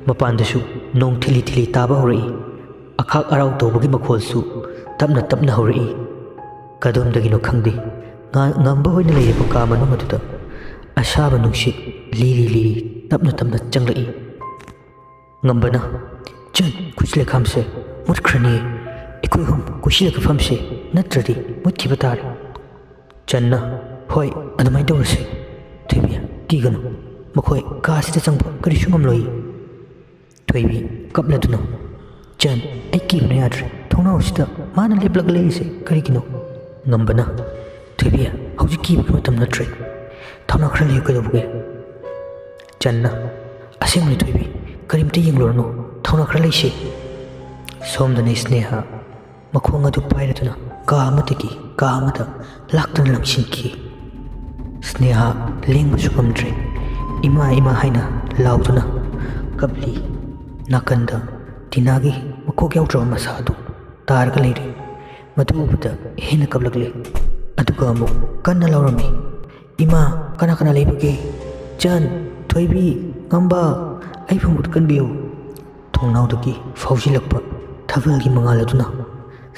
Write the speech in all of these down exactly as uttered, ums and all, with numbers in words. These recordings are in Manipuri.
ꯃꯄꯥꯟꯗꯁꯨ ꯅꯣꯡ ꯊꯤꯂꯤ ꯊꯤꯂꯤ ꯇꯥꯕ ꯍꯧꯔꯛꯏ꯫ ꯑꯈꯥꯛ ꯑꯔꯥꯎ ꯇꯧꯕꯒꯤ ꯃꯈꯣꯜꯁꯨ ꯇꯞꯅ ꯇꯞꯅ ꯍꯧꯔꯛꯏ꯫ ꯀꯗꯣꯝꯗꯒꯤꯅꯣ ꯈꯪꯗꯦ, ꯉꯥ-, ꯉꯝꯕ ꯍꯣꯏꯅ ꯂꯩꯔꯤꯕ ꯀꯥ ꯃꯅꯨꯡ ꯑꯗꯨꯗ ꯑꯁꯥꯕ ꯅꯨꯡꯁꯤꯠ ꯂꯤꯔꯤ ꯂꯤꯔꯤ ꯇꯞꯅ ꯇꯞꯅ ꯆꯪꯂꯛꯏ꯫ ꯉꯝꯕꯅ, "ꯆꯟ, ꯈꯨꯠꯁꯨ ꯂꯩꯈꯥꯝꯁꯦ ꯃꯨꯠꯈ꯭ꯔꯅꯤꯌꯦ꯫ ꯑꯩꯈꯣꯏ ꯑꯍꯨꯝ ꯀꯣꯏꯁꯤꯜꯂꯒ ꯐꯝꯁꯦ, ꯅꯠꯇ꯭ꯔꯗꯤ ꯃꯨꯠꯈꯤꯕ ꯇꯥꯔꯦ꯫" ꯆꯟꯅ, "ꯍꯣꯏ, ꯑꯗꯨꯃꯥꯏꯅ ꯇꯧꯔꯁꯦ꯫ ꯊꯣꯏꯕꯤ, ꯀꯤꯒꯅꯨ꯫ ꯃꯈꯣꯏ ꯀꯥ ꯑꯁꯤꯗ ꯆꯪꯕ ꯀꯔꯤꯁꯨ ꯉꯝꯂꯣꯏ꯫" ꯊꯣꯏꯕꯤ, ꯀꯞꯂꯗꯨꯅ, "ꯆꯟ, ꯑꯩ ꯀꯤꯕꯅ ꯌꯥꯗ꯭ꯔꯦ꯫ ꯊꯣꯡꯅꯥꯎ ꯑꯁꯤꯗ ꯃꯥꯅ ꯂꯦꯞꯂꯒ ꯂꯩꯔꯤꯁꯦ ꯀꯔꯤꯒꯤꯅꯣ?" ꯉꯝꯕꯅ, "ꯊꯣꯏꯕꯤ, ꯍꯧꯖꯤꯛ ꯀꯤꯕꯒꯤ ꯃꯇꯝ ꯅꯠꯇ꯭ꯔꯦ꯫ ꯊꯧꯅꯥ ꯈꯔ ꯂꯩꯌꯨ, ꯀꯩꯗꯧꯕꯒꯦ?" ꯆꯟꯅ, "ꯑꯁꯦꯡꯕꯅꯤ ꯊꯣꯏꯕꯤ, ꯀꯔꯤꯝꯇ ꯌꯦꯡꯂꯨꯔꯅꯨ, ꯊꯧꯅꯥ ꯈꯔ ꯂꯩꯁꯦ꯫" ꯁꯣꯝꯗꯅ ꯁ꯭ꯅꯦꯍꯥ ꯃꯈꯣꯡ ꯑꯗꯨ ꯄꯥꯏꯔꯗꯨꯅ ꯀꯥ ꯑꯃꯗꯒꯤ ꯀꯥ ꯑꯃꯗ ꯂꯥꯛꯇꯨꯅ ꯂꯪꯁꯤꯟꯈꯤ꯫ ꯁ꯭ꯅꯦꯍꯥ ꯂꯦꯡꯕꯁꯨ ꯉꯝꯗ꯭ꯔꯦ꯫ "ꯏꯃꯥ, ꯏꯃꯥ" ꯍꯥꯏꯅ ꯂꯥꯎꯗꯨꯅ ꯀꯞꯂꯤ꯫ ꯅꯥꯀꯟꯗ ꯇꯤꯅꯥꯒꯤ ꯃꯀꯣꯛ ꯌꯥꯎꯗ꯭ꯔꯕ ꯃꯁꯥ ꯑꯗꯨ ꯇꯥꯔꯒ ꯂꯩꯔꯦ꯫ ꯃꯗꯨ ꯎꯕꯗ ꯍꯦꯟꯅ ꯀꯞꯂꯛꯂꯦ꯫ ꯑꯗꯨꯒ ꯑꯃꯨꯛ ꯀꯟꯅ ꯂꯥꯎꯔꯝꯃꯤ, "ꯏꯃꯥ, ꯀꯅꯥ ꯀꯅꯥ ꯂꯩꯕꯒꯦ? ꯆꯟ, ꯊꯣꯏꯕꯤ, ꯉꯝꯕ, ꯑꯩ ꯐꯝꯕꯗ ꯀꯟꯕꯤꯌꯨ!" ꯊꯣꯡꯅꯥꯎꯗꯒꯤ ꯐꯥꯎꯖꯤꯜꯂꯛꯄ ꯊꯥꯕꯜꯒꯤ ꯃꯉꯥꯜ ꯑꯗꯨꯅ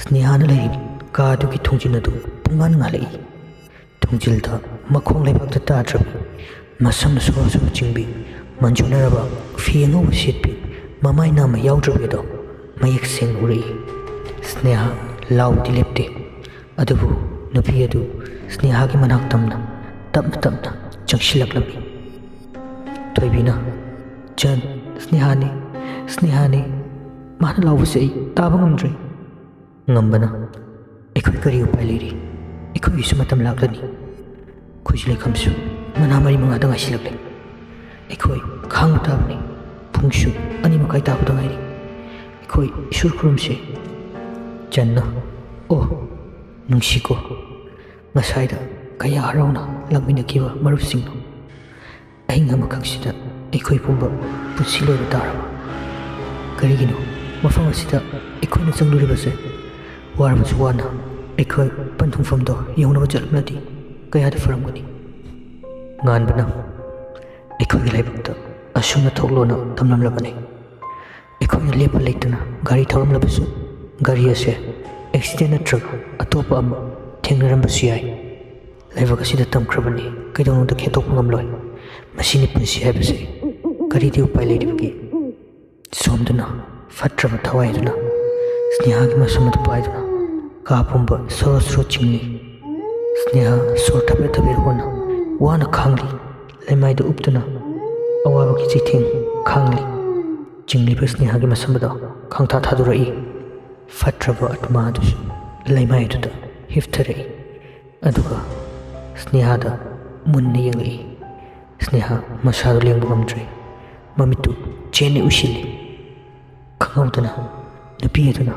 ꯁ꯭ꯅꯦꯍꯥꯅ ꯂꯩꯔꯤꯕ ꯀꯥ ꯑꯗꯨꯒꯤ ꯊꯣꯡꯖꯤꯟ ꯑꯗꯨ ꯄꯨꯡꯉꯥꯟ ꯉꯥꯜꯂꯛꯏ꯫ ꯊꯣꯡꯖꯤꯜꯗ ꯃꯈꯣꯡ ꯂꯩꯕꯥꯛꯇ ꯇꯥꯗ꯭ꯔꯕꯤ, ꯃꯁꯝꯅ ꯁꯣꯔ ꯁꯣꯔ ꯆꯤꯡꯕꯤ, ꯃꯟꯖꯨꯅꯔꯕ ꯐꯤ ꯑꯉꯧꯕ ꯁꯦꯠꯄꯤ, ꯃꯃꯥꯏ ꯅꯥꯝꯃ ꯌꯥꯎꯗ꯭ꯔꯕꯤ ꯑꯗꯣ ꯃꯌꯦꯛ ꯁꯦꯡꯅ ꯎꯔꯛꯏ꯫ ꯁ꯭ꯅꯦꯍꯥ ꯂꯥꯎꯕꯗꯤ ꯂꯦꯞꯇꯦ, ꯑꯗꯨꯕꯨ ꯅꯨꯄꯤ ꯑꯗꯨ ꯁ꯭ꯅꯦꯍꯥꯒꯤ ꯃꯅꯥꯛ ꯇꯝꯅ ꯇꯞꯅ ꯇꯞꯅ ꯆꯪꯁꯤꯜꯂꯛꯂꯝꯃꯤ꯫ ꯊꯣꯏꯕꯤꯅ, "ꯆꯟ, ꯁ꯭ꯅꯦꯍꯥꯅꯤ, ꯁ꯭ꯅꯦꯍꯥꯅꯤ꯫ ꯃꯥꯅ ꯂꯥꯎꯕꯁꯦ ꯑꯩ ꯇꯥꯕ ꯉꯝꯗ꯭ꯔꯦ꯫" ꯉꯝꯕꯅ, "ꯑꯩꯈꯣꯏ ꯀꯔꯤ ꯎꯄꯥꯏ ꯂꯩꯔꯤ? ꯑꯩꯈꯣꯏꯒꯤꯁꯨ ꯃꯇꯝ ꯂꯥꯛꯂꯅꯤ꯫ ꯈꯨꯖꯤꯟ ꯂꯩꯈꯝꯁꯨ ꯃꯅꯥ ꯃꯔꯤ ꯃꯉꯥꯗ ꯉꯥꯏꯁꯤꯜꯂꯛꯂꯦ꯫ ꯑꯩꯈꯣꯏ ꯈꯥꯡꯕ ꯇꯥꯕꯅꯤ꯫ ꯄꯨꯡꯁꯨ ꯑꯅꯤ ꯃꯈꯥꯏ ꯇꯥꯕꯗ ꯉꯥꯏꯔꯤ꯫ ꯑꯩꯈꯣꯏ ꯏꯁꯣꯔ ꯈꯨꯔꯨꯝꯁꯦ꯫" ꯆꯟꯅ, "ꯑꯣ, ꯅꯨꯡꯁꯤꯀꯣ, ꯉꯁꯥꯏꯗ ꯀꯌꯥ ꯍꯔꯥꯎꯅ ꯂꯥꯛꯃꯤꯟꯅꯈꯤꯕ ꯃꯔꯨꯞꯁꯤꯡꯗꯣ꯫ ꯑꯍꯤꯡ ꯑꯃꯈꯛꯁꯤꯗ ꯑꯩꯈꯣꯏ ꯄꯨꯝꯕ ꯄꯨꯟꯁꯤ ꯂꯣꯏꯕ ꯇꯥꯔꯕ? ꯀꯔꯤꯒꯤꯅꯣ ꯃꯐꯝ ꯑꯁꯤꯗ ꯑꯩꯈꯣꯏꯅ ꯆꯪꯂꯨꯔꯤꯕꯁꯦ? ꯋꯥꯔꯕꯁꯨ ꯋꯥꯅ ꯑꯩꯈꯣꯏ ꯄꯟꯊꯨꯡꯐꯝꯗꯣ ꯌꯧꯅꯕ ꯆꯠꯂꯝꯂꯗꯤ ꯀꯌꯥꯗ ꯐꯔꯝꯒꯅꯤ?" ꯉꯥꯟꯕꯅ, "ꯑꯩꯈꯣꯏꯒꯤ ꯂꯥꯏꯕꯛꯇ ꯑꯁꯨꯝꯅ ꯊꯣꯛꯂꯣꯅ ꯇꯝꯂꯝꯂꯕꯅꯤ꯫ ꯑꯩꯈꯣꯏꯅ ꯂꯦꯞꯄ ꯂꯩꯇꯅ ꯒꯥꯔꯤ ꯊꯧꯔꯝꯂꯕꯁꯨ, ꯒꯥꯔꯤ ꯑꯁꯦ ꯑꯦꯛꯁꯤꯗꯦꯟ ꯅꯠꯇ꯭ꯔꯒ ꯑꯇꯣꯞꯄ ꯑꯃ ꯊꯦꯡꯅꯔꯝꯕꯁꯨ ꯌꯥꯏ꯫ ꯂꯥꯏꯕꯛ ꯑꯁꯤꯗ ꯇꯝꯈ꯭ꯔꯕꯅꯤ, ꯀꯩꯗꯧꯅꯨꯡꯗ ꯈꯦꯠꯇꯣꯛꯄ ꯉꯝꯂꯣꯏ꯫ ꯃꯁꯤꯅꯤ ꯄꯨꯟꯁꯤ ꯍꯥꯏꯕꯁꯦ꯫ ꯀꯔꯤꯗꯤ ꯎꯄꯥꯏ ꯂꯩꯔꯤꯕꯒꯦ? ꯁꯣꯝꯗꯅ ꯐꯠꯇ꯭ꯔꯕ ꯊꯋꯥꯏꯗꯨꯅ ꯁ꯭ꯅꯦꯍꯥꯒꯤ ꯃꯁꯝ ꯑꯗꯨ ꯄꯥꯏꯗꯨꯅ ꯀꯥ ꯄꯨꯝꯕ ꯁꯣꯔꯣ ꯁꯣꯔꯣ ꯆꯤꯡꯂꯤ꯫ ꯁ꯭ꯅꯦꯍꯥ ꯁꯣꯔ ꯊꯕꯦꯠ ꯊꯕꯦꯠ ꯍꯣꯟꯅ ꯋꯥꯅ ꯈꯥꯡꯂꯤ꯫ ꯂꯩꯃꯥꯏꯗ ꯎꯞꯇꯨꯅ ꯑꯋꯥꯕꯒꯤ ꯆꯩꯊꯦꯡ ꯈꯥꯡꯂꯤ꯫ ꯆꯤꯡꯂꯤꯕ ꯁ꯭ꯅꯦꯍꯥꯒꯤ ꯃꯁꯝ ꯑꯗꯨ ꯈꯪꯊꯥ ꯊꯥꯗꯣꯔꯛꯏ꯫ ꯐꯠꯇ꯭ꯔꯕ ꯑꯥꯇꯃꯥ ꯑꯗꯨꯁꯨ ꯂꯩꯃꯥꯏ ꯑꯗꯨꯗ ꯍꯤꯞꯊꯔꯛꯏ꯫ ꯑꯗꯨꯒ ꯁ꯭ꯅꯦꯍꯥꯗ ꯃꯨꯟꯅ ꯌꯦꯡꯂꯛꯏ꯫ ꯁ꯭ꯅꯦꯍꯥ ꯃꯁꯥꯗꯨ ꯂꯦꯡꯕ ꯉꯝꯗ꯭ꯔꯦ꯫ ꯃꯃꯤꯠꯇꯨ ꯆꯦꯠꯅ ꯎꯏꯁꯤꯜꯂꯤ꯫ ꯈꯪꯍꯧꯗꯅ ꯅꯨꯄꯤ ꯑꯗꯨꯅ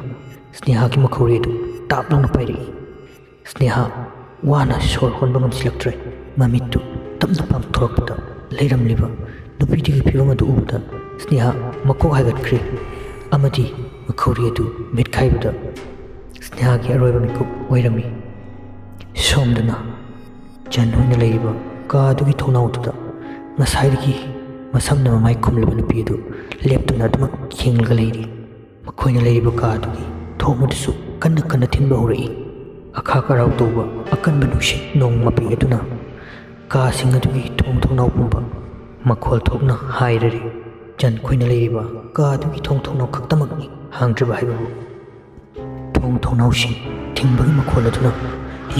ꯁ꯭ꯅꯦꯍꯥꯒꯤ ꯃꯈꯧꯔꯤ ꯑꯗꯨ ꯇꯥꯞ ꯂꯥꯎꯅ ꯄꯥꯏꯔꯛꯏ꯫ ꯁ꯭ꯅꯦꯍꯥ ꯋꯥꯅ ꯁꯣꯔ ꯍꯣꯟꯕ ꯉꯝꯁꯤꯜꯂꯛꯇ꯭ꯔꯦ꯫ ꯃꯃꯤꯠꯇꯨ ꯇꯞꯅ ꯄꯥꯡꯊꯣꯔꯛꯄꯗ ꯂꯩꯔꯝꯂꯤꯕ ꯅꯨꯄꯤꯗꯨꯒꯤ ꯐꯤꯕꯝ ꯑꯗꯨ ꯎꯕꯗ ꯁ꯭ꯅꯦꯍꯥ ꯃꯀꯣꯛ ꯍꯥꯏꯒꯠꯈ꯭ꯔꯦ ꯑꯃꯗꯤ ꯃꯈꯧꯔꯤ ꯑꯗꯨ ꯃꯦꯠꯈꯥꯏꯕꯗ ꯁ꯭ꯅꯦꯍꯥꯒꯤ ꯑꯔꯣꯏꯕ ꯃꯤꯀꯨꯞ ꯑꯣꯏꯔꯝꯃꯤ꯫ ꯁꯣꯝꯗꯅ ꯆꯟ ꯍꯣꯏꯅ ꯂꯩꯔꯤꯕ ꯀꯥ ꯑꯗꯨꯒꯤ ꯊꯣꯡꯅꯥꯎꯗꯨꯗ ꯉꯁꯥꯏꯗꯒꯤ ꯃꯁꯝꯅ ꯃꯃꯥꯏ ꯈꯨꯝꯂꯕ ꯅꯨꯄꯤ ꯑꯗꯨ ꯂꯦꯞꯇꯅ ꯑꯗꯨꯃꯛ ꯌꯦꯡꯂꯒ ꯂꯩꯔꯤ꯫ ꯃꯈꯣꯏꯅ ꯂꯩꯔꯤꯕ ꯀꯥ ꯑꯗꯨꯒꯤ ꯊꯣꯡ ꯑꯗꯨꯁꯨ ꯀꯟꯅ ꯀꯟꯅ ꯊꯤꯟꯕ ꯍꯧꯔꯛꯏ꯫ ꯑꯈꯥꯛ ꯑꯔꯥꯎ ꯇꯧꯕ ꯑꯀꯟꯕ ꯅꯨꯡꯁꯤꯠ ꯅꯣꯡ ꯃꯄꯤ ꯑꯗꯨꯅ ꯀꯥꯁꯤꯡ ꯑꯗꯨꯒꯤ ꯊꯣꯡ ꯊꯣꯡꯅꯥꯎ ꯄꯨꯝꯕ ꯃꯈꯣꯜ ꯊꯣꯛꯅ ꯍꯥꯏꯔꯔꯤ꯫ ꯆꯟ ꯈꯣꯏꯅ ꯂꯩꯔꯤꯕ ꯀꯥ ꯑꯗꯨꯒꯤ ꯊꯣꯡ ꯊꯣꯡꯅꯥꯎ ꯈꯛꯇꯃꯛꯅꯤ ꯍꯥꯡꯗ꯭ꯔꯤꯕ ꯍꯥꯏꯕꯕꯨ꯫ ꯊꯣꯡ ꯊꯣꯡꯅꯥꯎꯁꯤꯡ ꯊꯤꯡꯕꯒꯤ ꯃꯈꯣꯜ ꯑꯗꯨꯅ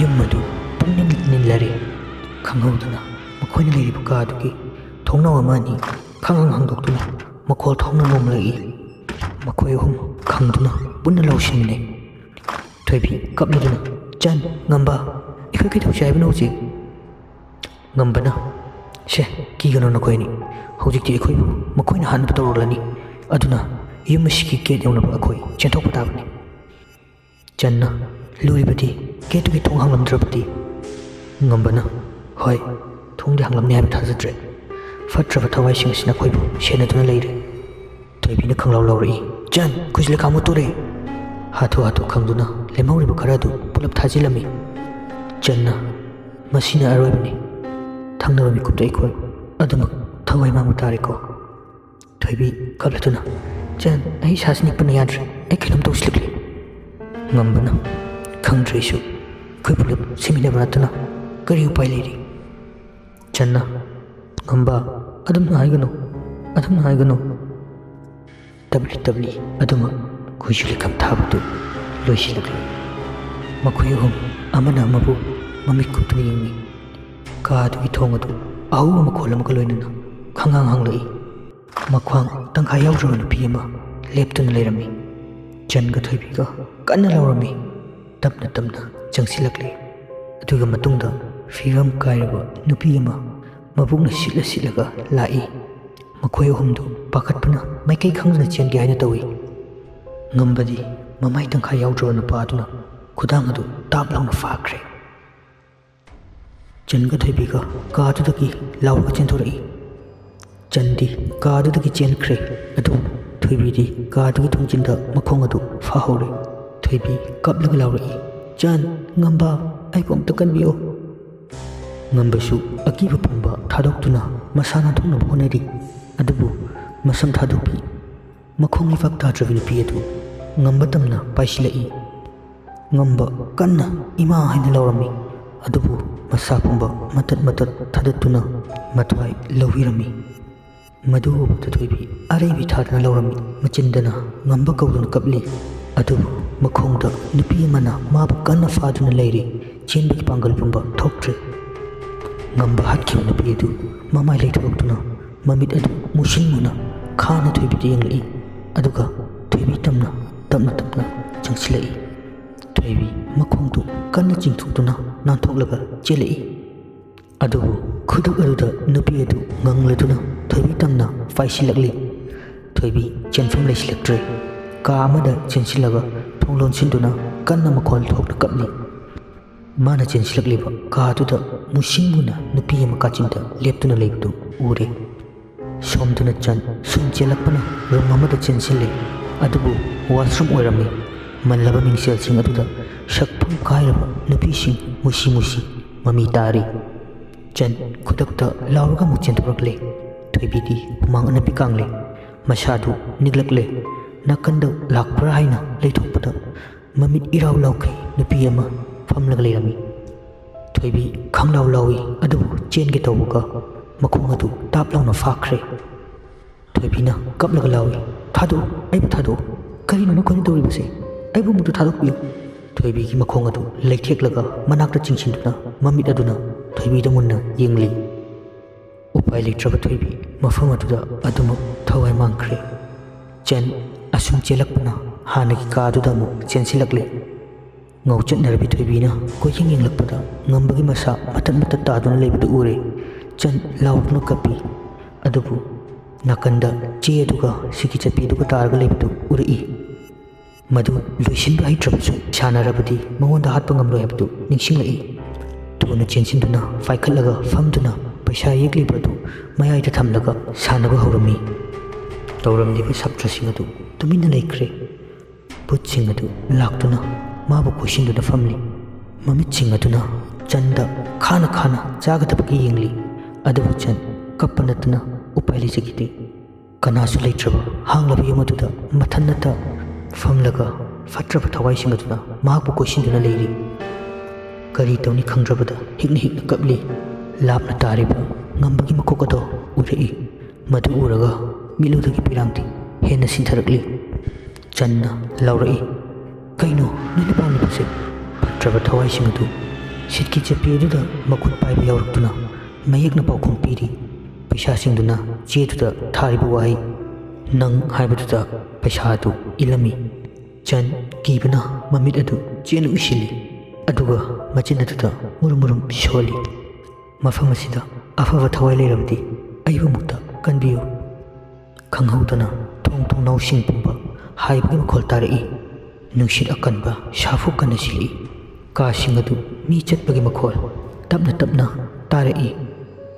ꯌꯨꯝ ꯑꯗꯨ ꯄꯨꯡꯅꯤꯜ ꯅꯤꯜꯂꯔꯦ꯫ ꯈꯪꯍꯧꯗꯅ ꯃꯈꯣꯏꯅ ꯂꯩꯔꯤꯕ ꯀꯥ ꯑꯗꯨꯒꯤ ꯊꯣꯡꯅꯥꯎ ꯑꯃ ꯑꯅꯤ ꯈꯪꯍꯥꯡ ꯍꯥꯡꯗꯣꯛꯇꯨꯅ ꯃꯈꯣꯜ ꯊꯣꯛꯅ ꯅꯣꯝꯂꯛꯏ꯫ ꯃꯈꯣꯏ ꯑꯍꯨꯝ ꯈꯪꯗꯨꯅ ꯄꯨꯟꯅ ꯂꯥꯎꯁꯤꯟꯃꯤꯟꯅꯩ꯫ ꯊꯣꯏꯕꯤ ꯀꯞꯂꯗꯨꯅ, "ꯆꯟ, ꯉꯝꯕ, ꯑꯩꯈꯣꯏ ꯀꯩꯗꯧꯁꯤ ꯍꯥꯏꯕꯅꯣ ꯍꯧꯖꯤꯛ?" ꯉꯝꯕꯅ, "ꯁꯦ, ꯀꯤꯒꯅꯨ ꯅꯈꯣꯏ ꯑꯅꯤ꯫ ꯍꯧꯖꯤꯛꯇꯤ ꯑꯩꯈꯣꯏꯕꯨ ꯃꯈꯣꯏꯅ ꯍꯥꯠꯅꯕ ꯇꯧꯔꯛꯂꯅꯤ꯫ ꯑꯗꯨꯅ ꯌꯨꯝ ꯑꯁꯤꯒꯤ ꯒꯦꯠ ꯌꯧꯅꯕ ꯑꯩꯈꯣꯏ ꯆꯦꯟꯊꯣꯛꯄ ꯇꯥꯕꯅꯤ꯫" ꯆꯟꯅ ꯂꯨꯔꯤꯕꯗꯤ ꯒꯦꯠꯇꯨꯒꯤ ꯊꯣꯡ ꯍꯥꯡꯂꯝꯗ꯭ꯔꯕꯗꯤ? ꯉꯝꯕꯅ, "ꯍꯣꯏ, ꯊꯣꯡꯗꯤ ꯍꯥꯡꯂꯝꯅꯤ ꯍꯥꯏꯕ ꯊꯥꯖꯗ꯭ꯔꯦ꯫ ꯐꯠꯇ꯭ꯔꯕ ꯊꯋꯥꯏꯁꯤꯡ ꯑꯁꯤꯅ ꯑꯩꯈꯣꯏꯕꯨ ꯁꯦꯟꯅꯗꯨꯅ ꯂꯩꯔꯦ꯫" ꯊꯣꯏꯕꯤꯅ ꯈꯪꯂꯥꯎ ꯂꯥꯎꯔꯛꯏ, "ꯆꯟ, ꯈꯨꯖꯤꯜꯂ ꯈꯥꯝꯃꯨ ꯇꯣꯔꯦ!" ꯍꯥꯊꯨ ꯍꯥꯊꯨ ꯈꯪꯗꯨꯅ ꯂꯦꯝꯍꯧꯔꯤꯕ ꯈꯔ ꯑꯗꯨ ꯄꯨꯂꯞ ꯊꯥꯖꯤꯜꯂꯝꯃꯤ꯫ ꯆꯟꯅ, "ꯃꯁꯤꯅ ꯑꯔꯣꯏꯕꯅꯤ꯫ ꯊꯪꯅꯕ ꯃꯤꯀꯨꯞꯇ ꯑꯩꯈꯣꯏ ꯑꯗꯨꯃꯛ ꯊꯋꯥꯏ ꯃꯥꯡꯕ ꯇꯥꯔꯦꯀꯣ?" ꯊꯣꯏꯕꯤ ꯀꯞꯂꯗꯨꯅ, "ꯆꯟ, ꯑꯩ ꯏꯁꯥꯁꯤ ꯅꯤꯛꯄꯅ ꯌꯥꯗ꯭ꯔꯦ, ꯑꯩ ꯀꯩꯅꯣꯝ ꯇꯧꯁꯤꯜꯂꯛꯂꯦ꯫" ꯉꯝꯕꯅ, "ꯈꯪꯗ꯭ꯔꯦ ꯑꯩꯁꯨ, ꯑꯩꯈꯣꯏ ꯄꯨꯂꯞ ꯁꯤꯃꯤꯟꯅꯕ ꯅꯠꯇꯅ ꯀꯔꯤ ꯎꯄꯥꯏ ꯂꯩꯔꯤ?" ꯆꯟꯅ, "ꯉꯝꯕ, ꯑꯗꯨꯝꯅ ꯍꯥꯏꯒꯅꯨ, ꯑꯗꯨꯝꯅ ꯍꯥꯏꯒꯅꯨ꯫" ꯇꯞꯂꯤ ꯇꯞꯂꯤ ꯑꯗꯨꯃꯛ ꯈꯣꯏꯖꯨ ꯂꯩꯈꯝ ꯊꯥꯕꯗꯨ ꯂꯣꯏꯁꯤꯜꯂꯛꯂꯤ꯫ ꯃꯈꯣꯏ ꯑꯍꯨꯝ ꯑꯃꯅ ꯑꯃꯕꯨ ꯃꯃꯤꯠ ꯀꯨꯞꯇꯨꯅ ꯌꯦꯡꯂꯤ꯫ ꯀꯥ ꯑꯗꯨꯒꯤ ꯊꯣꯡ ꯑꯗꯨ ꯑꯍꯧꯕ ꯃꯈꯣꯜ ꯑꯃꯒ ꯂꯣꯏꯅꯅ ꯈꯪꯍꯥꯡ ꯍꯥꯡꯂꯛꯏ꯫ ꯃꯈ꯭ꯋꯥꯡ ꯇꯪꯈꯥꯏ ꯌꯥꯎꯗ꯭ꯔꯕ ꯅꯨꯄꯤ ꯑꯃ ꯂꯦꯞꯇꯨꯅ ꯂꯩꯔꯝꯃꯤ꯫ ꯆꯟꯒ ꯊꯣꯏꯕꯤꯒ ꯀꯟꯅ ꯂꯥꯎꯔꯝꯃꯤ꯫ ꯇꯞꯅ ꯇꯞꯅ ꯆꯪꯁꯤꯜꯂꯛꯂꯦ꯫ ꯑꯗꯨꯒ ꯃꯇꯨꯡꯗ ꯐꯤꯕꯝ ꯀꯥꯏꯔꯕ ꯅꯨꯄꯤ ꯑꯃ ꯃꯕꯨꯛꯅ ꯁꯤꯠꯂ ꯁꯤꯠꯂꯒ ꯂꯥꯛꯏ꯫ ꯃꯈꯣꯏ ꯑꯍꯨꯝꯗꯨ ꯄꯥꯈꯠꯄꯅ ꯃꯥꯏꯀꯩ ꯈꯪꯗꯅ ꯆꯦꯟꯒꯦ ꯍꯥꯏꯅ ꯇꯧꯏ꯫ ꯉꯝꯕꯗꯤ ꯃꯃꯥꯏ ꯇꯪꯈꯥꯏ ꯌꯥꯎꯗ꯭ꯔꯕ ꯅꯨꯄꯥ ꯑꯗꯨꯅ ꯈꯨꯗꯥꯡ ꯑꯗꯨ ꯇꯥꯞ ꯂꯥꯎꯅ ꯐꯥꯈ꯭ꯔꯦ꯫ ꯆꯟꯒ ꯊꯣꯏꯕꯤꯒ ꯀꯥꯗꯨꯗꯒꯤ ꯂꯥꯎꯔꯒ ꯆꯦꯟꯊꯣꯔꯛꯏ꯫ ꯆꯟꯗꯤ ꯀꯥꯗꯨꯗꯒꯤ ꯆꯦꯟꯈ꯭ꯔꯦ, ꯑꯗꯨꯕꯨ ꯊꯣꯏꯕꯤꯗꯤ ꯀꯥꯗꯨꯒꯤ ꯊꯣꯡꯖꯤꯟꯗ ꯃꯈꯣꯡ ꯑꯗꯨ ꯐꯥꯍꯧꯔꯦ꯫ ꯊꯣꯏꯕꯤ ꯀꯞꯂꯒ ꯂꯥꯎꯔꯛꯏ, "ꯆꯟ, ꯉꯝꯕ, ꯑꯩꯕꯨ ꯑꯝꯇ ꯀꯟꯕꯤꯌꯨ꯫" ꯉꯝꯕꯁꯨ ꯑꯀꯤꯕ ꯄꯨꯝꯕ ꯊꯥꯗꯣꯛꯇꯨꯅ ꯃꯁꯥ ꯅꯥꯟꯊꯣꯛꯅꯕ ꯍꯣꯠꯅꯔꯤ, ꯑꯗꯨꯕꯨ ꯃꯁꯝ ꯊꯥꯗꯣꯛꯄꯤ, ꯃꯈꯣꯡ ꯂꯩꯕꯥꯛ ꯇꯥꯗ꯭ꯔꯕ ꯅꯨꯄꯤ ꯑꯗꯨ ꯉꯝꯕ ꯇꯝꯅ ꯄꯥꯏꯁꯤꯜꯂꯛꯏ꯫ ꯉꯝꯕ ꯀꯟꯅ "ꯏꯃꯥ" ꯍꯥꯏꯅ ꯂꯥꯎꯔꯝꯃꯤ, ꯑꯗꯨꯕꯨ ꯃꯁꯥ ꯄꯨꯝꯕ ꯃꯇꯠ ꯃꯇꯠ ꯊꯥꯗꯠꯇꯨꯅ ꯃꯊ꯭ꯋꯥꯏ ꯂꯧꯕꯤꯔꯝꯃꯤ꯫ ꯃꯗꯨ ꯎꯕꯗ ꯊꯣꯏꯕꯤ ꯑꯔꯩꯕꯤ ꯊꯥꯗꯅ ꯂꯥꯎꯔꯝꯃꯤ꯫ ꯃꯆꯤꯟꯗꯅ ꯉꯝꯕ ꯀꯧꯗꯨꯅ ꯀꯞꯂꯤ, ꯑꯗꯨꯕꯨ ꯃꯈꯣꯡꯗ ꯅꯨꯄꯤ ꯑꯃꯅ ꯃꯥꯕꯨ ꯀꯟꯅ ꯐꯥꯗꯨꯅ ꯂꯩꯔꯤ꯫ ꯆꯦꯟꯕꯒꯤ ꯄꯥꯡꯒꯜ ꯄꯨꯝꯕ ꯊꯣꯛꯇ꯭ꯔꯦ꯫ ꯉꯝꯕ ꯍꯥꯠꯈꯤꯕ ꯅꯨꯄꯤ ꯑꯗꯨ ꯃꯃꯥꯏ ꯂꯩꯊꯣꯔꯛꯇꯨꯅ ꯃꯃꯤꯠ ꯑꯗꯨ ꯃꯨꯁꯤꯟ ꯃꯨꯅ ꯈꯥꯅ ꯊꯣꯏꯕꯤꯗ ꯌꯦꯡꯂꯛꯏ, ꯑꯗꯨꯒ ꯊꯣꯏꯕꯤ ꯇꯝꯅ ꯇꯞꯅ ꯇꯞꯅ ꯆꯪꯁꯤꯜꯂꯛꯏ꯫ ꯊꯣꯏꯕꯤ ꯃꯈꯣꯡꯗꯨ ꯀꯟꯅ ꯆꯤꯡꯊꯣꯛꯇꯨꯅ ꯅꯥꯟꯊꯣꯛꯂꯒ ꯆꯦꯜꯂꯛꯏ꯫ ꯑꯗꯨꯕꯨ ꯈꯨꯗꯛ ꯑꯗꯨꯗ ꯅꯨꯄꯤ ꯑꯗꯨ ꯉꯪꯂꯗꯨꯅ ꯊꯣꯏꯕꯤ ꯇꯝꯅ ꯄꯥꯏꯁꯤꯜꯂꯛꯂꯤ꯫ ꯊꯣꯏꯕꯤ ꯆꯦꯟꯐꯝ ꯂꯩꯁꯤꯜꯂꯛꯇ꯭ꯔꯦ꯫ ꯀꯥ ꯑꯃꯗ ꯆꯦꯟꯁꯤꯜꯂꯒ ꯊꯣꯡ ꯂꯣꯟꯁꯤꯟꯗꯨꯅ ꯀꯟꯅ ꯃꯈꯣꯜ ꯊꯣꯛꯅ ꯀꯞꯂꯤ꯫ ꯃꯥꯅ ꯆꯦꯟꯁꯤꯜꯂꯛꯂꯤꯕ ꯀꯥꯗꯨꯗ ꯃꯨꯁꯤꯟ ꯃꯨꯅ ꯅꯨꯄꯤ ꯑꯃ ꯀꯥꯆꯤꯟꯗ ꯂꯦꯞꯇꯨꯅ ꯂꯩꯕꯗꯨ ꯎꯔꯦ꯫ ꯁꯣꯝꯗꯅ ꯆꯟ ꯁꯨꯝ ꯆꯦꯜꯂꯛꯄꯅ ꯔꯨꯝ ꯑꯃꯗ ꯆꯦꯟꯁꯤꯜꯂꯦ, ꯑꯗꯨꯕꯨ ꯋꯥꯁꯔꯨꯝ ꯑꯣꯏꯔꯝꯃꯤ꯫ ꯃꯜꯂꯕ ꯃꯤꯡꯁꯦꯜꯁꯤꯡ ꯑꯗꯨꯗ ꯁꯛꯐꯝ ꯀꯥꯏꯔꯕ ꯅꯨꯄꯤꯁꯤꯡ ꯃꯨꯁꯤ ꯃꯨꯁꯤ ꯃꯃꯤ ꯇꯥꯔꯤ꯫ ꯆꯟ ꯈꯨꯗꯛꯇ ꯂꯥꯎꯔꯒ ꯑꯃꯨꯛ ꯆꯦꯟꯊꯣꯔꯛꯂꯦ꯫ ꯊꯣꯏꯕꯤꯗꯤ ꯍꯨꯃꯥꯡ ꯑꯅꯞꯄꯤ ꯀꯥꯡꯂꯦ꯫ ꯃꯁꯥꯗꯨ ꯅꯤꯛꯂꯛꯂꯦ꯫ ꯅꯥꯀꯟꯗ ꯂꯥꯛꯄ꯭ꯔꯥ ꯍꯥꯏꯅ ꯂꯩꯊꯣꯛꯄꯗ ꯃꯃꯤꯠ ꯏꯔꯥꯎ ꯂꯥꯎꯈꯩ ꯅꯨꯄꯤ ꯑꯃ ꯐꯝꯂꯒ ꯂꯩꯔꯝꯃꯤ꯫ ꯊꯣꯏꯕꯤ ꯈꯪꯂꯥꯎ ꯂꯥꯎꯏ, ꯑꯗꯨꯕꯨ ꯆꯦꯟꯒꯦ ꯇꯧꯕꯒ ꯃꯈꯣꯡ ꯑꯗꯨ ꯇꯥꯞ ꯂꯥꯎꯅ ꯐꯥꯈ꯭ꯔꯦ꯫ ꯊꯣꯏꯕꯤꯅ ꯀꯞꯂꯒ ꯂꯥꯎꯏ, "ꯊꯥꯗꯣꯛꯎ, ꯑꯩꯕꯨ ꯊꯥꯗꯣꯛꯎ꯫ ꯀꯔꯤꯅꯣ ꯅꯈꯣꯏꯅ ꯇꯧꯔꯤꯕꯁꯦ? ꯑꯩꯕꯨ ꯑꯃꯨꯛꯇ ꯊꯥꯗꯣꯛꯄꯤꯌꯨ!" ꯊꯣꯏꯕꯤꯒꯤ ꯃꯈꯣꯡ ꯑꯗꯨ ꯂꯩꯊꯦꯛꯂꯒ ꯃꯅꯥꯛꯇ ꯆꯤꯡꯁꯤꯟꯗꯨꯅ ꯃꯃꯤꯠ ꯑꯗꯨꯅ ꯊꯣꯏꯕꯤꯗ ꯃꯨꯟꯅ ꯌꯦꯡꯂꯤ꯫ ꯎꯄꯥꯏ ꯂꯩꯇ꯭ꯔꯕ ꯊꯣꯏꯕꯤ ꯃꯐꯝ ꯑꯗꯨꯗ ꯑꯗꯨꯃꯛ ꯊꯋꯥꯏ ꯃꯥꯡꯈ꯭ꯔꯦ꯫ ꯆꯟ ꯑꯁꯨꯝ ꯆꯦꯜꯂꯛꯄꯅ ꯍꯥꯟꯅꯒꯤ ꯀꯥꯗꯨꯗ ꯑꯃꯨꯛ ꯆꯦꯟꯁꯤꯜꯂꯛꯂꯦ꯫ ꯉꯧꯆꯠꯅꯔꯕꯤ ꯊꯣꯏꯕꯤꯅ ꯀꯣꯏꯌꯦꯡ ꯌꯦꯡꯂꯛꯄꯗ ꯉꯝꯕꯒꯤ ꯃꯁꯥ ꯃꯇꯠ ꯃꯇꯠ ꯇꯥꯗꯨꯅ ꯂꯩꯕꯗꯨ ꯎꯔꯦ꯫ ꯆꯟ ꯂꯥꯎꯗꯨꯅ ꯀꯞꯄꯤ꯫ ꯑꯗꯨꯕꯨ ꯅꯥꯀꯟꯗ ꯆꯦ ꯑꯗꯨꯒ ꯁꯤꯀꯤ ꯆꯠꯄꯤ ꯑꯗꯨꯒ ꯇꯥꯔꯒ ꯂꯩꯕꯗꯨ ꯎꯔꯛꯏ꯫ ꯃꯗꯨ ꯂꯣꯏꯁꯤꯟꯕ ꯍꯩꯇ꯭ꯔꯕꯁꯨ ꯁꯥꯟꯅꯔꯕꯗꯤ ꯃꯉꯣꯟꯗ ꯍꯥꯠꯄ ꯉꯝꯂꯣꯏ ꯍꯥꯏꯕꯗꯨ ꯅꯤꯡꯁꯤꯡꯂꯛꯏ꯫ ꯊꯨꯅ ꯆꯦꯟꯁꯤꯟꯗꯨꯅ ꯄꯥꯏꯈꯠꯂꯒ ꯐꯝꯗꯨꯅ ꯄꯩꯁꯥ ꯌꯦꯛꯂꯤꯕ ꯑꯗꯨ ꯃꯌꯥꯏꯗ ꯊꯝꯂꯒ ꯁꯥꯟꯅꯕ ꯍꯧꯔꯝꯃꯤ꯫ ꯇꯧꯔꯝꯂꯤꯕ ꯁꯥꯇ꯭ꯔꯁꯤꯡ ꯑꯗꯨ ꯇꯨꯃꯤꯟꯅ ꯂꯩꯈ꯭ꯔꯦ꯫ ꯚꯨꯠꯁꯤꯡ ꯑꯗꯨ ꯂꯥꯛꯇꯨꯅ ꯃꯥꯕꯨ ꯀꯣꯏꯁꯤꯟꯗꯨꯅ ꯐꯝꯂꯤ꯫ ꯃꯃꯤꯠꯁꯤꯡ ꯑꯗꯨꯅ ꯆꯟꯗ ꯈꯥꯅ ꯈꯥꯅ ꯆꯥꯒꯗꯕꯒꯤ ꯌꯦꯡꯂꯤ꯫ ꯑꯗꯨꯕꯨ ꯆꯟ ꯀꯞꯄ ꯅꯠꯇꯅ ꯎꯄꯥꯏ ꯂꯩꯖꯈꯤꯗꯦ꯫ ꯀꯅꯥꯁꯨ ꯂꯩꯇ꯭ꯔꯕ ꯍꯥꯡꯂꯕ ꯌꯨꯝ ꯑꯗꯨꯗ ꯃꯊꯟꯅꯇ ꯐꯝꯂꯒ ꯐꯠꯇ꯭ꯔꯕ ꯊꯋꯥꯏꯁꯤꯡ ꯑꯗꯨꯅ ꯃꯍꯥꯛꯄꯨ ꯀꯣꯏꯁꯤꯟꯗꯨꯅ ꯂꯩꯔꯤ꯫ ꯀꯔꯤ ꯇꯧꯅꯤ ꯈꯪꯗ꯭ꯔꯕꯗ ꯍꯤꯛꯅ ꯍꯤꯛꯅ ꯀꯞꯂꯤ꯫ ꯂꯥꯞꯅ ꯇꯥꯔꯤꯕ ꯉꯝꯕꯒꯤ ꯃꯀꯣꯛ ꯑꯗꯣ ꯎꯔꯛꯏ꯫ ꯃꯗꯨ ꯎꯔꯒ ꯃꯤꯠꯂꯨꯗꯒꯤ ꯄꯤꯔꯥꯡꯗꯤ ꯍꯦꯟꯅ ꯁꯤꯟꯊꯔꯛꯂꯤ꯫ ꯆꯟꯅ ꯂꯥꯎꯔꯛꯏ, "ꯀꯩꯅꯣ ꯅꯣꯏꯅ ꯄꯥꯝꯂꯤꯕꯁꯦ?" ꯐꯠꯇ꯭ꯔꯕ ꯊꯋꯥꯏꯁꯤꯡ ꯑꯗꯨ ꯁꯤꯠꯀꯤ ꯆꯠꯄꯤ ꯑꯗꯨꯗ ꯃꯈꯨꯠ ꯄꯥꯏꯕ ꯌꯥꯎꯔꯛꯇꯨꯅ ꯃꯌꯦꯛꯅ ꯄꯥꯎꯈꯨꯝ ꯄꯤꯔꯤ꯫ ꯄꯩꯁꯥꯁꯤꯡꯗꯨꯅ ꯆꯦꯗꯨꯗ ꯊꯥꯔꯤꯕ ꯋꯥꯍꯩ "ꯅꯪ" ꯍꯥꯏꯕꯗꯨꯗ ꯄꯩꯁꯥ ꯑꯗꯨ ꯏꯜꯂꯝꯃꯤ꯫ ꯆꯟ ꯀꯤꯕꯅ ꯃꯃꯤꯠ ꯑꯗꯨ ꯆꯦꯠꯅ ꯎꯏꯁꯤꯜꯂꯤ, ꯑꯗꯨꯒ ꯃꯆꯤꯟ ꯑꯗꯨꯗ ꯃꯨꯔꯨꯝ ꯃꯨꯔꯨꯝ ꯁꯣꯜꯂꯤ꯫ "ꯃꯐꯝ ꯑꯁꯤꯗ ꯑꯐꯕ ꯊꯋꯥꯏ ꯂꯩꯔꯕꯗꯤ ꯑꯩꯕꯨ ꯑꯃꯨꯛꯇ ꯀꯟꯕꯤꯌꯨ!" ꯈꯪꯍꯧꯗꯅ ꯊꯣꯡ ꯊꯣꯡꯅꯥꯎꯁꯤꯡ ꯄꯨꯝꯕ ꯍꯥꯏꯕꯒꯤ ꯃꯈꯣꯜ ꯇꯥꯔꯛꯏ꯫ ꯅꯨꯡꯁꯤꯠ ꯑꯀꯟꯕ ꯁꯥꯐꯨ ꯀꯟꯅ ꯁꯤꯜꯂꯛꯏ꯫ ꯀꯥꯁꯤꯡ ꯑꯗꯨ ꯃꯤ ꯆꯠꯄꯒꯤ ꯃꯈꯣꯜ ꯇꯞꯅ ꯇꯞꯅ ꯇꯥꯔꯛꯏ꯫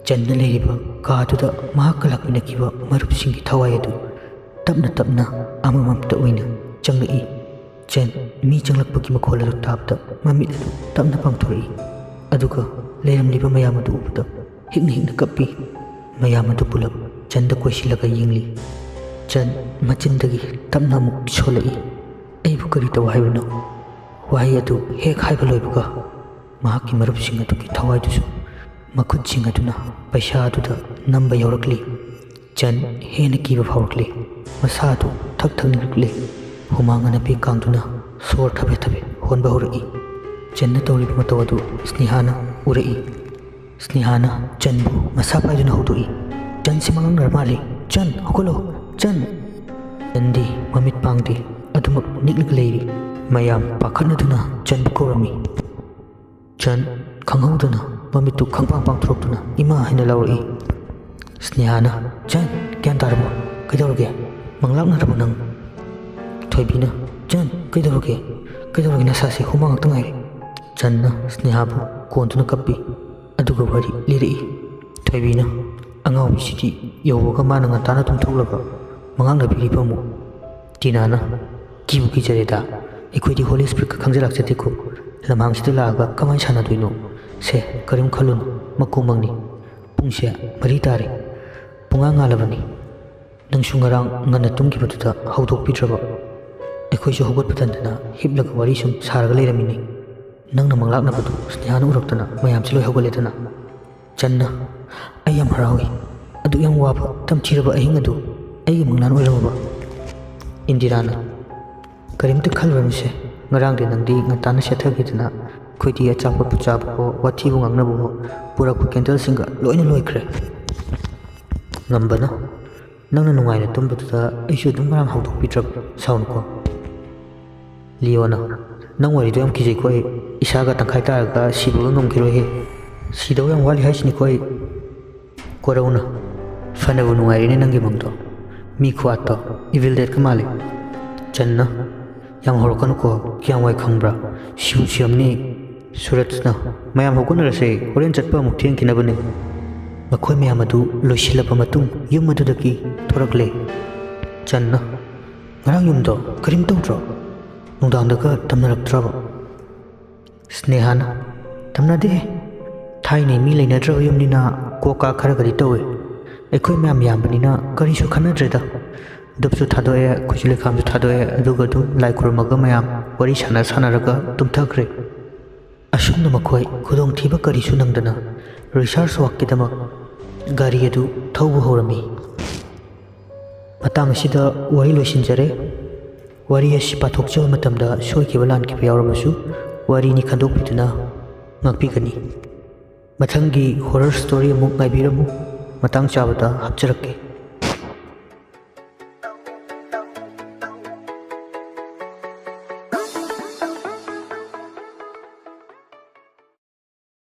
ꯆꯟꯅ ꯂꯩꯔꯤꯕ ꯀꯥꯗꯨꯗ ꯃꯍꯥꯛꯀ ꯂꯥꯛꯃꯤꯟꯅꯈꯤꯕ ꯃꯔꯨꯞꯁꯤꯡꯒꯤ ꯊꯋꯥꯏ ꯑꯗꯨ ꯇꯞꯅ ꯇꯞꯅ ꯑꯃꯃꯝꯇ ꯑꯣꯏꯅ ꯆꯪꯂꯛꯏ꯫ ꯆꯟ ꯃꯤ ꯆꯪꯂꯛꯄꯒꯤ ꯃꯈꯣꯜ ꯑꯗꯨ ꯇꯥꯕꯗ ꯃꯃꯤꯠ ꯑꯗꯨ ꯇꯞꯅ ꯄꯥꯡꯊꯣꯔꯛꯏ꯫ ꯑꯗꯨꯒ ꯂꯩꯔꯝꯂꯤꯕ ꯃꯌꯥꯝ ꯑꯗꯨ ꯎꯕꯗ ꯍꯤꯛꯅ ꯍꯤꯛꯅ ꯀꯞꯄꯤ꯫ ꯃꯌꯥꯝ ꯑꯗꯨ ꯄꯨꯂꯞ ꯆꯟꯗ ꯀꯣꯏꯁꯤꯜꯂꯒ ꯌꯦꯡꯂꯤ꯫ ꯆꯟ ꯃꯆꯤꯟꯗꯒꯤ ꯇꯞꯅ ꯑꯃꯨꯛ ꯁꯣꯜꯂꯛꯏ꯫ "ꯑꯩꯕꯨ ꯀꯔꯤ ꯇꯧ ꯍꯥꯏꯕꯅꯣ?" ꯋꯥꯍꯩ ꯑꯗꯨ ꯍꯦꯛ ꯍꯥꯏꯕ ꯂꯣꯏꯕꯒ ꯃꯍꯥꯛꯀꯤ ꯃꯔꯨꯞꯁꯤꯡ ꯑꯗꯨꯒꯤ ꯊꯋꯥꯏꯗꯨꯁꯨ ꯃꯈꯨꯠꯁꯤꯡ ꯑꯗꯨꯅ ꯄꯩꯁꯥ ꯑꯗꯨꯗ ꯅꯝꯕ ꯌꯥꯎꯔꯛꯂꯤ꯫ ꯆꯟ ꯍꯦꯟꯅ ꯀꯤꯕ ꯐꯥꯎꯔꯛꯂꯤ꯫ ꯃꯁꯥ ꯑꯗꯨ ꯊꯛ ꯊꯛ ꯅꯤꯛꯂꯛꯂꯤ꯫ ꯍꯨꯃꯥꯡ ꯑꯅꯞꯄꯤ ꯀꯥꯡꯗꯨꯅ ꯁꯣꯔ ꯊꯕꯦꯠ ꯊꯕꯦꯠ ꯍꯣꯟꯕ ꯍꯧꯔꯛꯏ꯫ ꯆꯟꯅ ꯇꯧꯔꯤꯕ ꯃꯇꯧ ꯑꯗꯨ ꯁ꯭ꯅꯦꯍꯥꯅ ꯎꯔꯛꯏ꯫ ꯁ꯭ꯅꯦꯍꯥꯅ ꯆꯟꯕꯨ ꯃꯁꯥ ꯄꯥꯏꯗꯨꯅ ꯍꯧꯗꯣꯛꯏ꯫ "ꯆꯟꯁꯤ ꯃꯉꯛꯅꯔ ꯃꯥꯜꯂꯤ꯫ ꯆꯟ, ꯍꯧꯒꯠꯂꯣ꯫ ꯆꯟ!" ꯆꯟꯗꯤ ꯃꯃꯤꯠ ꯄꯥꯡꯗꯦ꯫ ꯑꯗꯨꯃꯛ ꯅꯤꯛꯂꯒ ꯂꯩꯔꯤ꯫ ꯃꯌꯥꯝ ꯄꯥꯈꯠꯅꯗꯨꯅ ꯆꯟꯕꯨ ꯀꯧꯔꯝꯃꯤ꯫ ꯆꯟ ꯈꯪꯍꯧꯗꯅ ꯃꯃꯤꯠꯇꯨ ꯈꯪꯄꯥꯡ ꯄꯥꯡꯊꯣꯔꯛꯇꯨꯅ "ꯏꯃꯥ!" ꯍꯥꯏꯅ ꯂꯥꯎꯔꯛꯏ꯫ ꯁ꯭ꯅꯦꯍꯥꯅ, "ꯆꯟ, ꯒ꯭ꯌꯥꯟ ꯇꯥꯔꯕꯣ? ꯀꯩꯗꯧꯔꯒꯦ? ꯃꯪꯂꯥꯛꯅꯔꯕꯣ ꯅꯪ?" ꯊꯣꯏꯕꯤꯅ, "ꯆꯟ, ꯀꯩꯗꯧꯔꯒꯦ? ꯀꯩꯗꯧꯔꯒꯦ ꯅꯁꯥꯁꯦ? ꯍꯨꯃꯥꯡ ꯉꯥꯛꯇ ꯉꯥꯏꯔꯦ!" ꯆꯟꯅ ꯁ꯭ꯅꯦꯍꯥꯕꯨ ꯀꯣꯟꯗꯨꯅ ꯀꯞꯄꯤ꯫ ꯑꯗꯨꯒ ꯋꯥꯔꯤ ꯂꯤꯔꯛꯏ꯫ ꯊꯣꯏꯕꯤꯅ, "ꯑꯉꯥꯎꯕꯤꯁꯤꯗꯤ ꯌꯧꯕꯒ ꯃꯥꯅ ꯉꯟꯇꯥꯅ ꯇꯨꯝꯊꯣꯛꯂꯒ ꯃꯉꯥꯛꯅꯕꯤꯔꯤꯕ ꯑꯃꯨꯛ?" ꯇꯤꯅꯥꯅ, "ꯀꯤꯕꯨ ꯀꯤꯖꯔꯦꯗ, ꯑꯩꯈꯣꯏꯗꯤ ꯍꯣꯂꯤ ꯁ꯭ꯄꯤꯔꯤꯠꯀ ꯈꯪꯖ ꯂꯥꯛꯆꯗꯦꯀꯣ꯫ ꯂꯝꯍꯥꯡꯁꯤꯗ ꯂꯥꯛꯑꯒ ꯀꯃꯥꯏꯅ ꯁꯥꯟꯅꯗꯣꯏꯅꯣ? ꯁꯦ, ꯀꯔꯤꯝ ꯈꯜꯂꯨꯅꯨ, ꯃꯀꯨ ꯃꯪꯅꯤ꯫ ꯄꯨꯡꯁꯦ ꯃꯔꯤ ꯇꯥꯔꯦ꯫ ꯄꯨꯡꯉꯥ ꯉꯥꯜꯂꯕꯅꯤ꯫ ꯅꯪꯁꯨ ꯉꯔꯥꯡ ꯉꯟꯅ ꯇꯨꯝꯈꯤꯕꯗꯨꯗ ꯍꯧꯗꯣꯛꯄꯤꯗ꯭ꯔꯕ? ꯑꯩꯈꯣꯏꯁꯨ ꯍꯧꯒꯠꯄ ꯇꯟꯗꯅ ꯍꯤꯞꯂꯒ ꯋꯥꯔꯤ ꯁꯨꯝ ꯁꯥꯔꯒ ꯂꯩꯔꯝꯃꯤꯅꯤ꯫ ꯅꯪꯅ ꯃꯪꯂꯥꯛꯅꯕꯗꯨ ꯁ꯭ꯅꯦꯍꯥꯅ ꯎꯔꯛꯇꯅ ꯃꯌꯥꯝꯁꯦ ꯂꯣꯏ ꯍꯧꯒꯠꯂꯦꯗꯅ꯫" ꯆꯟꯅ, "ꯑꯩ ꯌꯥꯝ ꯍꯔꯥꯎꯏ꯫ ꯑꯗꯨꯛ ꯌꯥꯝ ꯋꯥꯕ, ꯇꯝꯊꯤꯔꯕ ꯑꯍꯤꯡ ꯑꯗꯨ ꯑꯩꯒꯤ ꯃꯪꯂꯥꯟ ꯑꯣꯏꯔꯝꯃꯕ?" ꯏꯟꯗꯤꯔꯥꯅ, "ꯀꯔꯤꯝꯇ ꯈꯜꯂꯨꯔꯅꯨꯁꯦ꯫ ꯉꯔꯥꯡꯗꯤ ꯅꯪꯗꯤ ꯉꯟꯇꯥꯅ ꯁꯦꯠꯊꯈꯤꯗꯅ ꯑꯩꯈꯣꯏꯗꯤ ꯑꯆꯥꯄꯣꯠꯄꯨ ꯆꯥꯕꯋꯣ, ꯋꯥꯊꯤꯕꯨ ꯉꯥꯡꯅꯕꯋꯣ, ꯄꯨꯔꯛꯄ ꯀꯦꯟꯗꯜꯁꯤꯡꯒ ꯂꯣꯏꯅ ꯂꯣꯏꯈ꯭ꯔꯦ꯫" ꯉꯝꯕꯅ, "ꯅꯪꯅ ꯅꯨꯡꯉꯥꯏꯅ ꯇꯨꯝꯕꯗꯨꯗ ꯑꯩꯁꯨ ꯑꯗꯨꯝ ꯉꯔꯥꯡ ꯍꯧꯗꯣꯛꯄꯤꯗ꯭ꯔꯕ? ꯁꯥꯎꯅꯨꯀꯣ꯫" ꯂꯤꯌꯣꯅ, "ꯅꯪ ꯋꯥꯔꯤꯗꯣ ꯌꯥꯝ ꯀꯤꯖꯩꯀꯣ ꯑꯩ꯫ ꯏꯁꯥꯒ ꯇꯪꯈꯥꯏ ꯇꯥꯔꯒ ꯁꯤꯕꯒ ꯉꯝꯈꯤꯔꯣꯏꯍꯦ꯫ ꯁꯤꯗꯧ ꯌꯥꯝ ꯋꯥꯠꯂꯤ ꯍꯥꯏꯁꯤꯅꯤꯀꯣ ꯑꯩ꯫" ꯀꯣꯔꯧꯅ, "ꯐꯅꯕꯨ ꯅꯨꯡꯉꯥꯏꯔꯦꯅꯦ ꯅꯪꯒꯤ ꯃꯪꯗꯣ꯫ ꯃꯤ ꯈꯨꯍꯥꯠꯇꯣ Evil Deadꯀ ꯃꯥꯜꯂꯤ꯫" ꯆꯟꯅ, "ꯌꯥꯝ ꯍꯧꯔꯛꯀꯅꯨꯀꯣ, ꯀꯌꯥꯝ ꯋꯥꯏ ꯈꯪꯕ꯭ꯔꯥ? ꯁꯤꯕꯨ ꯁꯤꯔꯝꯅꯤ꯫" ꯁꯨꯔꯖꯅ, "ꯃꯌꯥꯝ ꯍꯧꯒꯠꯅꯔꯁꯦ, ꯍꯣꯔꯦꯟ ꯆꯠꯄ ꯑꯃꯨꯛ ꯊꯦꯡꯈꯤꯅꯕꯅꯦ꯫" ꯃꯈꯣꯏ ꯃꯌꯥꯝ ꯑꯗꯨ ꯂꯣꯏꯁꯤꯜꯂꯕ ꯃꯇꯨꯡ ꯌꯨꯝ ꯑꯗꯨꯗꯒꯤ ꯊꯣꯔꯛꯂꯦ꯫ ꯆꯟꯅ, "ꯉꯔꯥꯡ ꯌꯨꯝꯗꯣ ꯀꯔꯤꯝ ꯇꯧꯗ꯭ꯔꯣ? ꯅꯨꯡꯗꯥꯡꯗꯒ ꯇꯝꯅꯔꯛꯇ꯭ꯔꯕ?" ꯁ꯭ꯅꯦꯍꯥꯅ, "ꯇꯝꯅꯗꯦꯍꯦ꯫ ꯊꯥꯏꯅꯩ ꯃꯤ ꯂꯩꯅꯗ꯭ꯔꯕ ꯌꯨꯝꯅꯤꯅ ꯀꯣꯀꯥ ꯈꯔꯒꯗꯤ ꯇꯧꯋꯦ꯫ ꯑꯩꯈꯣꯏ ꯃꯌꯥꯝ ꯌꯥꯝꯕꯅꯤꯅ ꯀꯔꯤꯁꯨ ꯈꯟꯅꯗ꯭ꯔꯦꯗ꯫ ꯙꯨꯞꯁꯨ ꯊꯥꯗꯣꯛꯑꯦ, ꯈꯨꯠꯁꯨ ꯂꯩꯈꯥꯝꯁꯨ ꯊꯥꯗꯣꯛꯑꯦ, ꯑꯗꯨꯒ ꯑꯗꯨꯝ ꯂꯥꯏ ꯈꯨꯔꯨꯝꯃꯒ ꯃꯌꯥꯝ ꯋꯥꯔꯤ ꯁꯥꯟꯅ ꯁꯥꯟꯅꯔꯒ ꯇꯨꯝꯊꯈ꯭ꯔꯦ꯫ ꯑꯁꯨꯝꯅ ꯃꯈꯣꯏ ꯈꯨꯗꯣꯡꯊꯤꯕ ꯀꯔꯤꯁꯨ ꯅꯪꯗꯅ ꯔꯤꯁꯥꯔꯁ ꯋꯥꯛꯀꯤꯗꯃꯛ ꯒꯥꯔꯤ ꯑꯗꯨ ꯊꯧꯕ ꯍꯧꯔꯝꯃꯤ꯫ ꯃꯇꯥꯡ ꯑꯁꯤꯗ ꯋꯥꯔꯤ ꯂꯣꯏꯁꯤꯟꯖꯔꯦ꯫ ꯋꯥꯔꯤ ꯑꯁꯤ ꯄꯥꯊꯣꯛꯆꯕ ꯃꯇꯝꯗ ꯁꯣꯏꯈꯤꯕ ꯂꯥꯟꯈꯤꯕ ꯌꯥꯎꯔꯕꯁꯨ ꯋꯥꯔꯤꯅꯤ ꯈꯟꯗꯣꯛꯄꯤꯗꯨꯅ ꯉꯥꯛꯄꯤꯒꯅꯤ꯫ ꯃꯊꯪꯒꯤ ꯍꯣꯔꯔ ꯁ꯭ꯇꯣꯔꯤ ꯑꯃꯨꯛ ꯉꯥꯏꯕꯤꯔꯝꯃꯨ, ꯃꯇꯥꯡ ꯆꯥꯕꯗ ꯍꯥꯞꯆꯔꯛꯀꯦ꯫